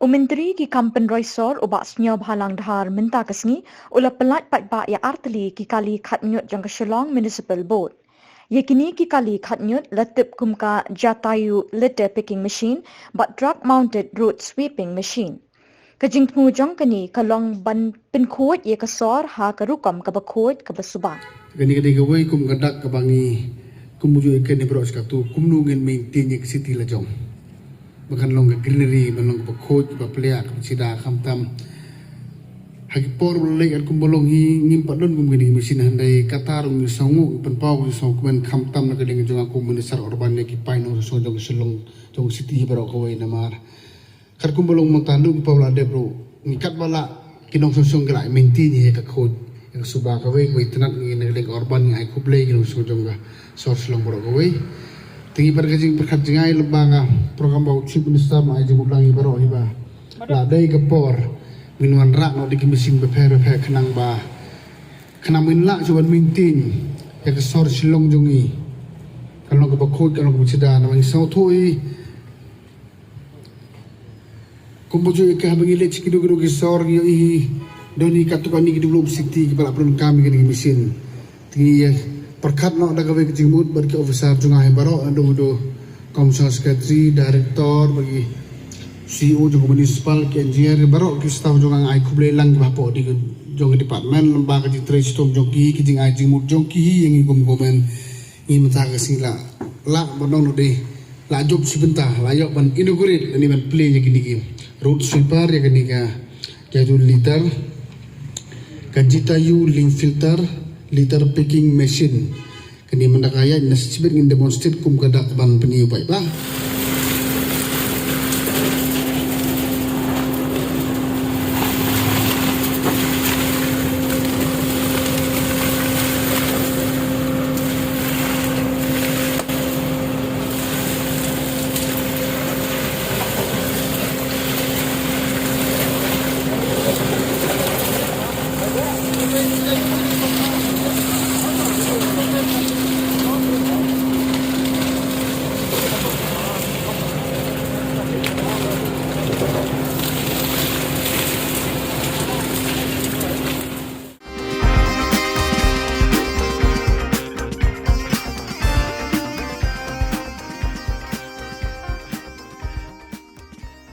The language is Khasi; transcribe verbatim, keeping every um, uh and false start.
U Myntri ki kam pynroi sor u Bah Sniawbhalang Dhar mynta ka sngi u la pyllait paidbah ïa artylli ki kali khatñiut jong ka Shillong Municipal Board. Ïa kine ki kali khatñiut la tip kum ka Jatayu Litter Picking Machine bad Truck Mounted Road Sweeping Machine. Ka jingthmu jong kane ka long ban pynkhuid ïa ka sor ha ka rukom kaba khuid kaba suba. Kane ka dei kawei kum ka dak kaba ngi kum u ju ïa kane baroh shi katto kumno ngin maintain ïa ka city la jong. Ba kan long ka greenery, ban long kaba khuid, kaba pliang, kaba chida khamtam. Ha ki por ba la leit kat kumba long hi ngim pat don kum kine ki machine, hynrei kata ruh ngi sngew ngi pynpaw ngi sngew kmen khamtam na ka liang jong nga kum u Minister Urban ïa ki paidnong song jong ka Shillong jong ka city hi baroh kawei namar kat kumba long mynta ndu ki paw la dep ruh ngi kat ba la ki nongshong shnong ki la maintain ïa ka khuid ïa ka suba kawei kawei. Tang ngi na ka liang Urban ngi ai khublei ki nongshong shnong jong ka sor Shillong baroh kawei. Te ngi pat ka jingpyrkhat jngai lyngba ka program ba u Chief Minister ma ai jingmut lang ïa baroh hi ba la dei ka por ngin wanrah noh da ki machine bapher bapher khnang ba khnang ngin lah shuh ban maintain ïa ka sor Shillong jong ngi. Kan long kaba khuid, kan long kaba chida, namar ngi sngewthuh hi kumba ju ïa ka haba ngi leit sha kino kino ki sor ngi ïohi hi don hi katto katne ki developed city kiba la pyndonkam ïa kine ki machine. Te ngi ïa pyrkhat noh da kawei ka jingmut bad ki officer jong nga hi baroh, naduh u Commissioner Secretary, Director, bad ki C E O jong ka municipal, ki engineer baroh ki staff jong nga, nga ai khublei lang kiba hapoh dei jong ka department lyngba ka jingtrei shitom jong ki, ki jingai jingmut jong ki hi ïa ngi kum government. Ngi mynta ka sngi la lah ban ong noh dei la jop shi bynta, la ïoh ban inaugurate lane ban plie ïa kine ki road sweeper, ïa kane ka Jatayu litter, ka Jatayu link filter, litter picking machine. Kane mynta ka ïaid na shibit ngin demonstrate kum ka dak ban pyni u paidbah.